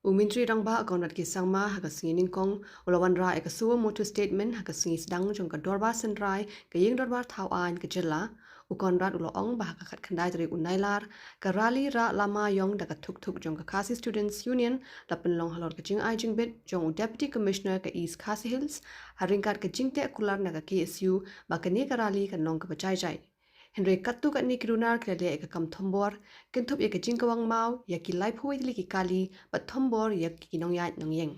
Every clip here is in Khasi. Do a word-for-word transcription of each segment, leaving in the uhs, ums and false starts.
U Myntri Rangbah Conrad K Sangma ha ka sngi Nyngkong u la wanrah ïa ka suo motu statement ha ka sngi sdang jong ka Dorbar Synrai ka Ïing Dorbar Thaw Aiñ ka Jylla. U Conrad u la ong ba ha ka khatkhyndai tarik u Nailar ka rally rah lama ïong da ka thuk thuk jong ka Khasi Students Union la pynlong halor ka jingai jingbit jong u Deputy Commissioner ka East Khasi Hills ha ryngkat ka jingteh kular na ka K S U ba kane ka rally kan long kaba jai jai. Hynrei katto katne ki runar ki la leh ïa ka kam thombor, kynthup ïa ka jingkawang maw ïa ki laiphew tylli ki kali bad thombor ïa ki nongïaid nongïeng.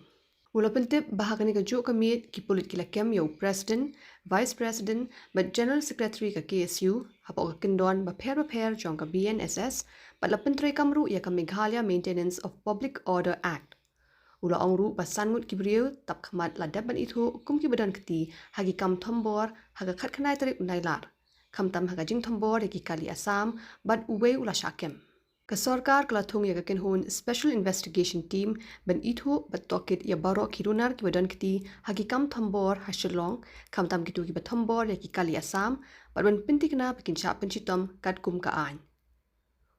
U la pyntip ba ha kane kajuh ka miet ki pulit ki la kem ïa u President, Vice President bad General Secretary ka K S U hapoh ka kyndon bapher bapher jong ka B N S S bad la pyntreikam ruh ïa ka Meghalaya Maintenance of Public Order Act. U la ong ruh ba san ngut ki briew tap khmat la dep ban ithuh kum kiba don kti ha ki kam thombor ha ka khatkhyndai tarik u Nailar, khamtam ha ka jingthombor ïa ki kali Assam bad uwei u la shah kem. Ka sorkar ka la thung ïa ka kynhun Special Investigation Team ban ithuh bad tohkit ïa baroh ki runar kiba don kti ha ki kam thombor ha Shillong, khamtam kito kiba thombor ïa ki kali Assam, bad ban pynthikna ba kin shah pynshitom katkum ka aiñ.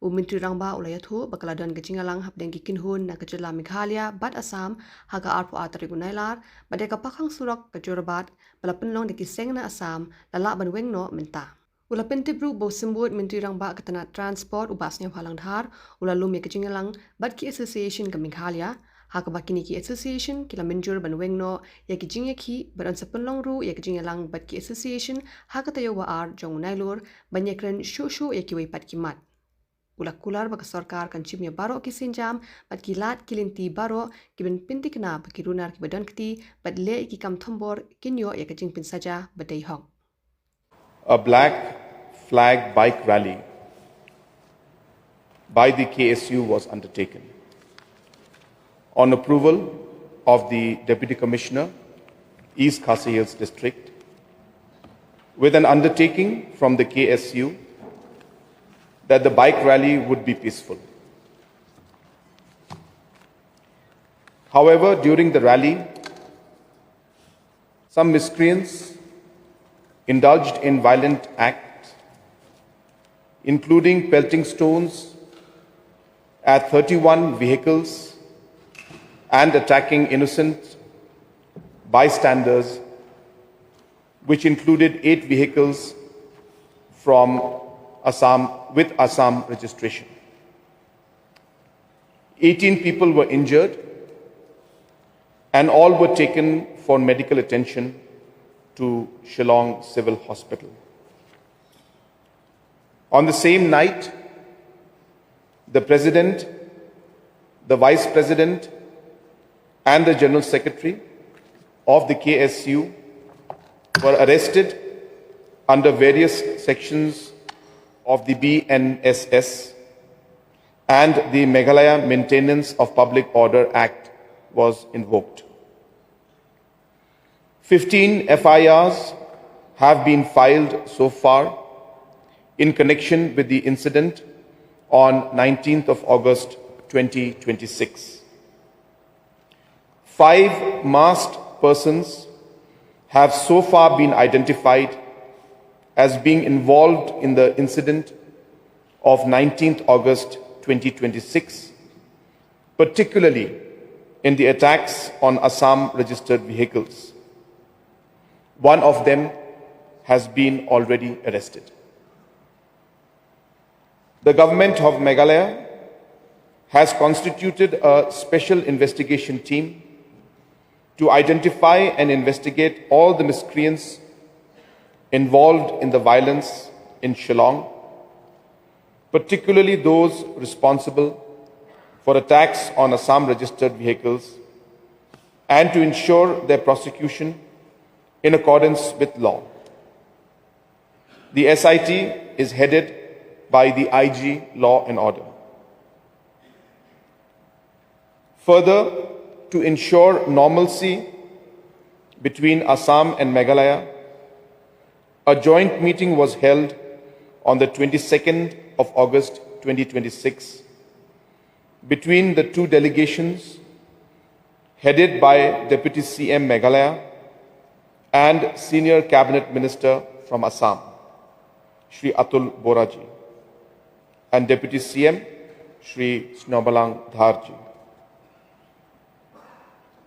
U Myntri Rangbah u la ïathuh ba ka la don ka jingïalang hapdeng ki kynhun na ka Jylla Meghalaya bad Assam ha ka arphew ar tarik u Nailar bad ïa ka pakhang surok ka Jorabat ba la pynlong da ki seng na Assam la lah ban weng noh mynta. U la pyntip ruh ba u Symbud Myntri Rangbah ka tnat Transport u Bah Sniawbhalang Dhar u la lum ïa ka jingïalang bad ki association ka Meghalaya, ha kaba kine ki association ki la mynjur ban weng noh ïa ki jingïakhih bad yn sa pynlong ruh ïa ka jingïalang bad ki association ha ka taïew ba ar jong u Nailur ban ïakren shuh shuh ïa kiwei pat ki mat. U la kular ba ka sorkar kan shim ïa baroh ki sienjam bad ki lad ki lynti baroh kiban pynthikna ba ki runar kiba don kti bad leh ïa ki kam thombor kin ïoh ïa ka jingpynsaja ba dei hok. A black flag bike rally by the K S U was undertaken on approval of the Deputy Commissioner, East Khasi Hills District, with an undertaking from the K S U that the bike rally would be peaceful. However, during the rally, some miscreants indulged in violent acts, including pelting stones at thirty-one vehicles and attacking innocent bystanders, which included eight vehicles from Assam with Assam registration. Eighteen people were injured and all were taken for medical attention to Shillong Civil Hospital. On the same night, the President, the Vice President, and the General Secretary of the K S U were arrested under various sections of the B N S S and the Meghalaya Maintenance of Public Order Act was invoked. Fifteen F I Rs have been filed so far in connection with the incident on nineteenth of August twenty twenty-six. Five masked persons have so far been identified as being involved in the incident of nineteenth August twenty twenty-six, particularly in the attacks on Assam registered vehicles. One of them has been already arrested. The government of Meghalaya has constituted a special investigation team to identify and investigate all the miscreants involved in the violence in Shillong, particularly those responsible for attacks on Assam registered vehicles, and to ensure their prosecution in accordance with law. The S I T is headed by the I G Law and Order. Further, to ensure normalcy between Assam and Meghalaya, a joint meeting was held on the twenty-second of August twenty twenty-six between the two delegations headed by Deputy C M Meghalaya and Senior Cabinet Minister from Assam, Shri Atul Boraji, and Deputy C M, Shri Sniawbhalang Dharji.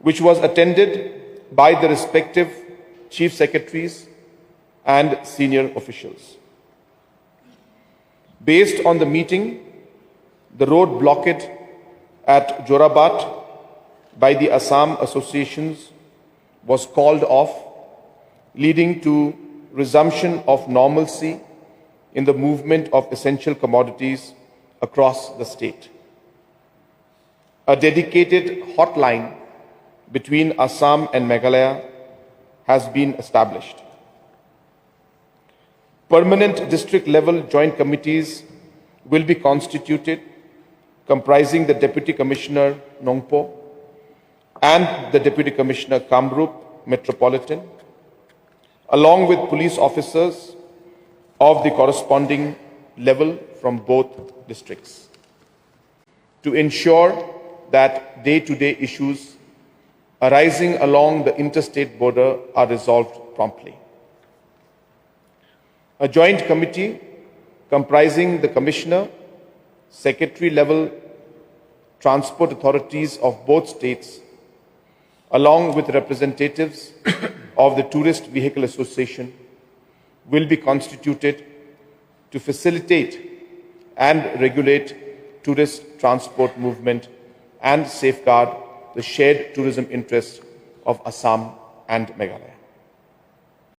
which was attended by the respective chief secretaries and senior officials. Based on the meeting, the road blockade at Jorabat by the Assam associations was called off, leading to resumption of normalcy in the movement of essential commodities across the state. A dedicated hotline between Assam and Meghalaya has been established. Permanent district level joint committees will be constituted, comprising the Deputy Commissioner Nongpoh and the Deputy Commissioner Kamrup Metropolitan, along with police officers of the corresponding level from both districts, to ensure that day to day issues arising along the interstate border are resolved promptly. A joint committee comprising the Commissioner, Secretary level transport authorities of both states, along with representatives of the Tourist Vehicle Association, will be constituted to facilitate and regulate tourist transport movement and safeguard the shared tourism interests of Assam and Meghalaya.